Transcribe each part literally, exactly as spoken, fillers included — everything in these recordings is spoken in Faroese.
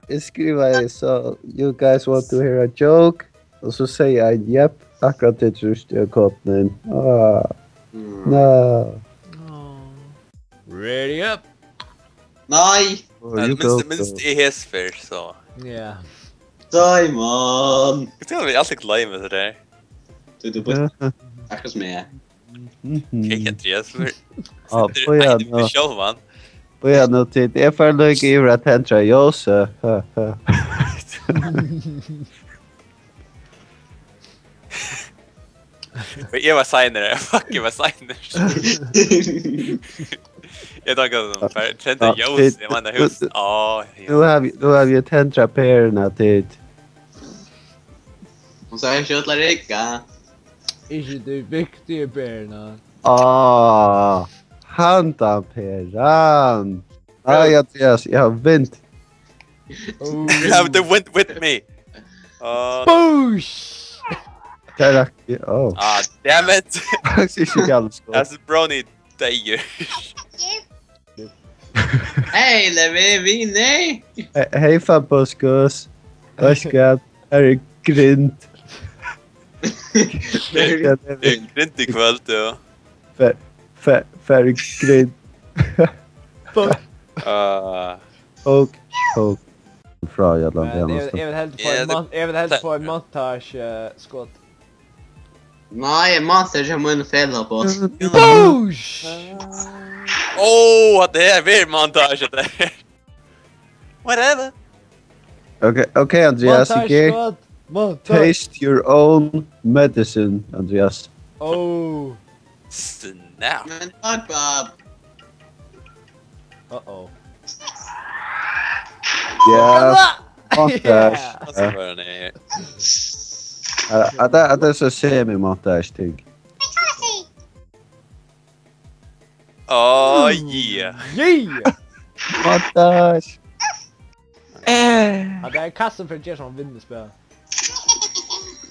Eg skrivaði, "So you guys want to hear a joke?" Og so segði ein, "Jep, akkurát tað trýsti eg á knappin." Ah, no. Ready up! Nei! Oh, you Minst, go, minst go. Eg hesfer, so. Ja. Simon! Eg trúgvi, eg altíð gloymi tað har. Du, du bara... Akkurat som eg. Mhm. Eg kenti Jesper. Ah, Situr bíða ein nú. Við sjálvan. Bíða nú, tit. Eg fari líka yvir at tendra ljósið. Ha, ha. Og eg var seinari. Fuck, eg var seinari. Eg tók hann som fer trenda Ja, ljós. tit- Eg meini hús. Á, ja. Nú havi, nú havi eg tendrað peruna, tit. Hon sá ikki øll at rigga. Ikki tey viktigu peruna. Ah, handan peran. Nei, Andrias, eg havi vint. Oh. You have the wind with me. Uh, Boosh! Tað er akkurat, oh. Ah, damn it. Faktisk ikki galt, sko. That's brony danger. Hey, Levi, Vini! He- Hei, Fabuskus. Veitst hvat? Her er grind. Det er grint í kvøld, ja. Fer, fer, fer grind. Fuck. Uh, Og, og. Frá, ja, Men langt eg, eg vil heldur fáa Ja, ein det- mon- eg vil heldur fáa ein montage uh, skot. Nei, eg mátti ikki ha mín feil uppá. Boosh! oh, det er veldig montage, det her. Whatever. Ok, ok, Andrias, Montage ikke? Skot! Montage! Taste your own medicine, Andrias. Oh. Snap. Men takk, Bob. Uh-oh. Ja, montage. Og så var det ned. Ja, at det, at det er så semi-montage ting. Oh, yeah. Yeah! Montage. Ja, det er kassen for Jason vinner spel.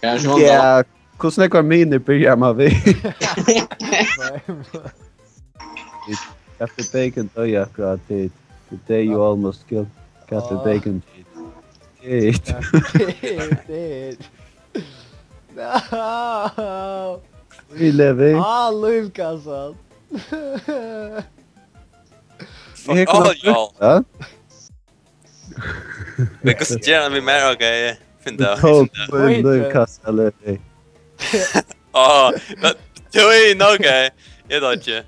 Jeg er sånn, Ja, hvordan er det mine byrjar man við? Captain Bacon døy akkurat tid. The day you almost killed Captain Ah. Bacon tid. Tid. Det er... No! Vi lever. Ah, Lulkassan! Fuck all y'all. Ja? Men hvordan gjør han vi mer? Ok, finn det. Tók Oj, Lulkassan, eller? Åh, tøy, no, ok. Jeg vet ikke.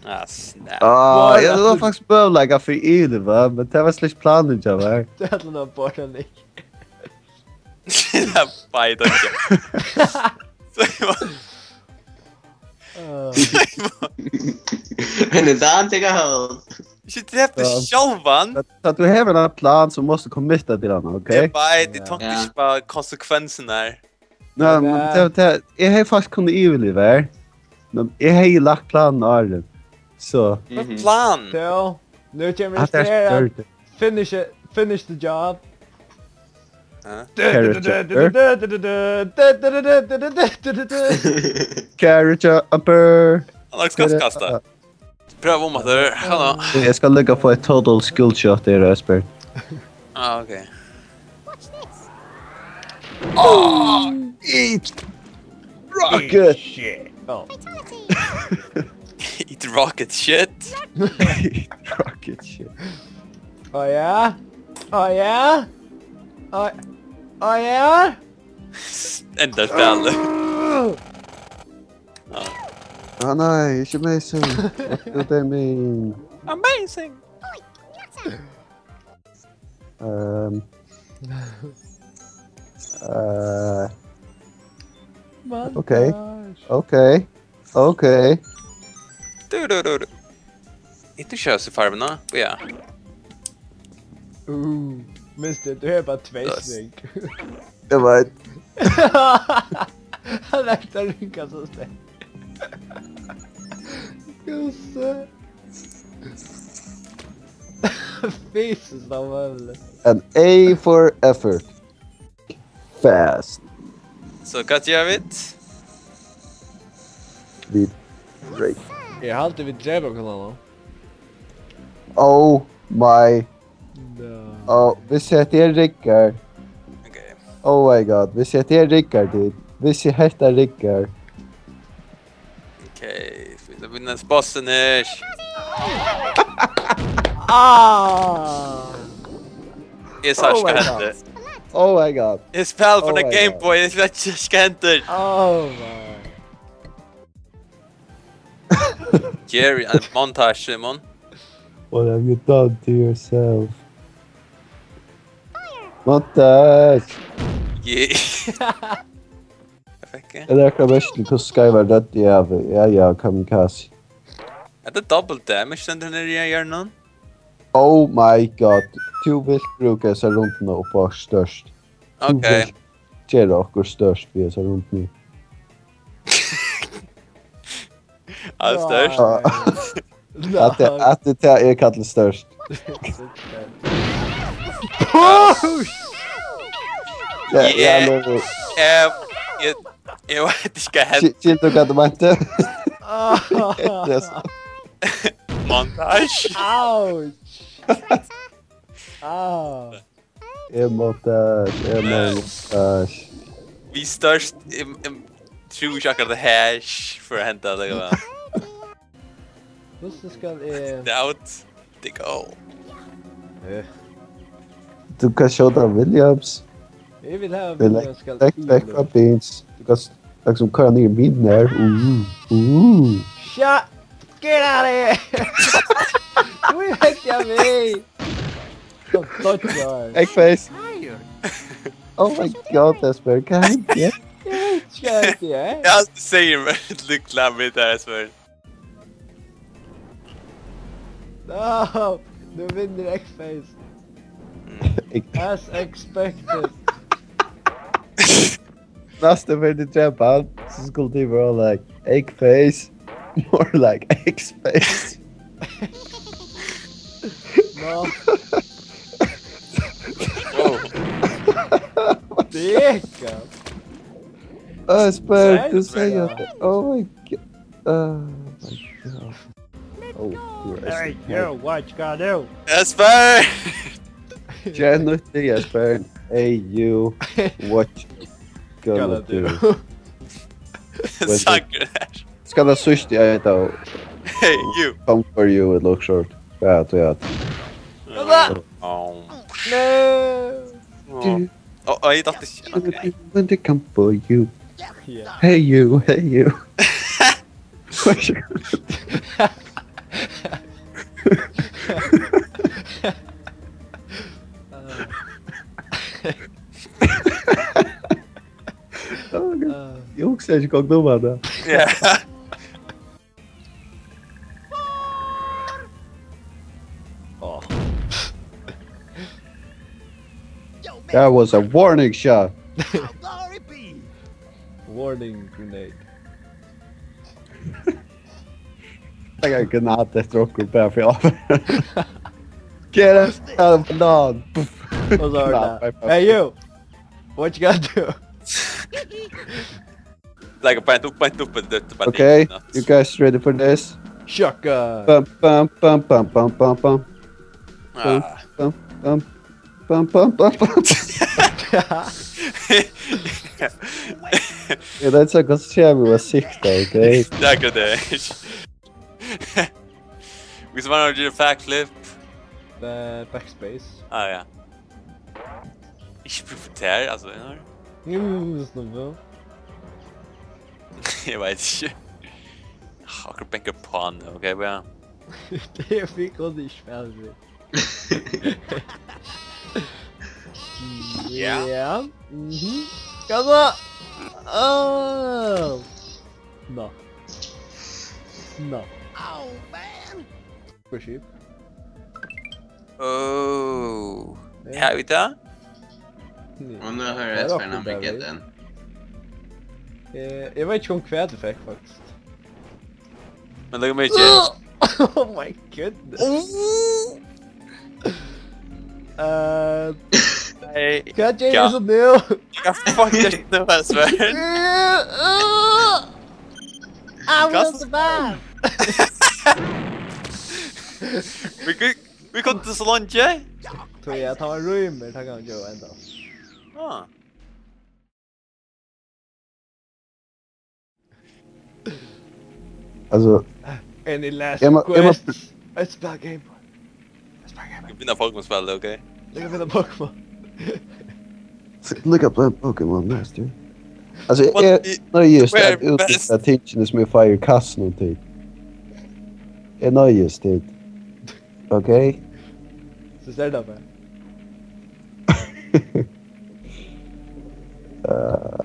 Ah, snap. Ah, ja, det var faktisk møguleika for Ylva, men det var slett planen, ja, var. Det er noe bare litt. Det er bare ikke. Så jeg var... Uh, Men det er ikke hold. Ikke drept det Ja. sjálvan. Så, så du har en plan som måste committa til den, ok? Det er bare, de tok Ja. ikke bare konsekvensen her. Nei, men det, det, jeg har faktisk kunnet ivelig være. Men jeg har jo lagt planen av den. Så, Hva er plan? So, nu kommer at det er det her. større. Finish it. Finish the job. Ja. Character. Character upper. Han har ikke kastet. Prøv om at det er. Hallå. Jeg skal lykke på et total skill shot der, Esper. Ah, ok. Oh, eat rocket. Shit. Oh. Eat rocket shit. Eat rocket shit. Oh yeah? Oh yeah? Oh, oh yeah? Enda spillet. Ah, nei, ikke amazing. What do they mean? Amazing. Um, uh, Montage. Ok. Ok. Ok. Du, du, du, du. Ikke kjøs i farven, da. Ja. Uh, mister, du har bare två Yes. Snake. Jeg vet. Han lagt der runka så sterkt. Gusse. Fysisk da, vel. An A for effort. Fast. So, hvat gera vit? Vit break. Eg haldi vit drepa hvønn annan. Oh my. No. Oh, hvis hetta er riggar. Ok. Oh my god, hvis hetta er riggar, dude. Hvis hetta riggar. Ok, so vit vinna bossen her. Ah! Eg sá Oh ikki my hvat god. hendi. Oh my god. Eg spæli for Oh the my Game god. Boy, eg sá ikki hvat hendi. Oh my. Jerry, ein montage, Simon. What have you done to yourself? Montage! Yeah. Eg fekk ein. Er tað akkurát mest til hvussu skeivar rødd eg havi? Ja, ja, kamikaze. Er tað double damage, den der nere í hjørnan? Oh my god. Tú vilt brúka hesa rundina upp á størst. Tú Ok. vilt gera okkum størst við hesa rundini. Ja, størst. Ah, at tað, at tað er tað eg kalli størst. Ja, ja, Yeah. no, no. Eh, eg, eg veit ikki hvat hendi. Skil-, skilti tú hvat eg meinti? Ah. Yes. Montage. Ouch! Ah. Eg mátti, eg mátti. Vit størst, eg, eg trúi ikki akkurát at hash for at henda, tað var. Hvussu skal eg... Out. They go. Eh, Tú kanst skjóta Williams. Eg vil hava They William like skal back, back yla. Up beans. Tú kanst liksom koyra niður í miðjuna her. Uh, uh. Shot! Get out of here! Hví vekja meg? Kom, dodge. Eggface. Oh my god, Esper, hvat hendi? Eg veit ikki hvat eg eri. Ja, same. Look at me there as well. No! Nú vinnur Eggface. As expected. Næstu ferð tú drepa hann, so skuldi tú vera like, Eggface. More like Eggface. No. Oh. Deka. Esper, Nei, tú Esper, segði ja. At... Oh my god. Oh my god. Oh, you're Hey, yo, what you gonna do? Esper! Jenny, Esper. Hey, you. What you gonna Gonna do? do. Sanger der. Skal tað síðst í eitt av... Hey, you. Come for you, it looks short. Ja, tú, ja. Oh. No! Oh. Oh, oh, eg datt ikki. Ok. When they come for you. Yeah. Hey, you, hey, you. Oh, god. Uh, Eg hugsaði ikki gott um hana. Ja. oh. That was a warning shot. Warning grenade. Taka granat eftir okkum bara fyri at... Get us out of the lawn. Og so er det. Hey, you! What you gonna do? Like, beint upp, beint upp, beint upp, beint Okay, upp. You guys ready for this? Shotgun! Bum, bum, bum, bum, bum, bum, bum. Ah. Bum, bum, bum, bum, bum, bum. Yeah, that's a good shame. We were sick though, okay? Takk fyri tað. Hvis man har gjort backflip. Uh, backspace. Ah, ja. Ikki profitær, altso, ja. Mm, snubbe. Eg veit ikki. Akkurat banka uppá hann, ok, bara. Det er vi kunde ikke spille med. Ja. Ja. Mhm. Kom så! Åh! Nå. Nå. Oh, man. På skip. Oh. Ja. Har vi det? Nei. Og nå hører Det er jeg spennende akkurat der, Armageddon. Eh, jeg vet ikke om hva du fikk, faktisk. Men det er mye. Oh my goodness. Eh, Hey, Hvat ger Ja. eg so nú? Hva fuck er det nå, Sverre? I will Hva- survive! Vi, vi, vi kom til så langt, ikke? Tror jeg tar en røymer, takk han Joe enda. Ah. Altså, Any last Jeg må- jeg må- quests? Let's play game. Let's play game. Vi begynner Pokémon-spillet, ok? Jeg kan finne Pokémon. Look up that Pokémon Master. Altså, What jeg the- nøyes Where at utvikle best? Tingene som jeg feirer kassen og ting. Jeg nøyes, dude. Ok? Så ser det bare. Uh,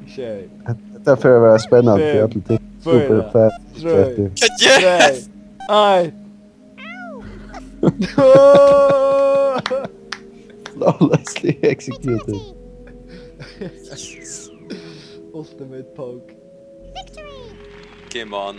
Skjøy. dette er for å være spennende for alle ting. Super fast. Trøy. Yeah! Trøy. Ei. Flawlessly executed. Ultimate poke. Game on.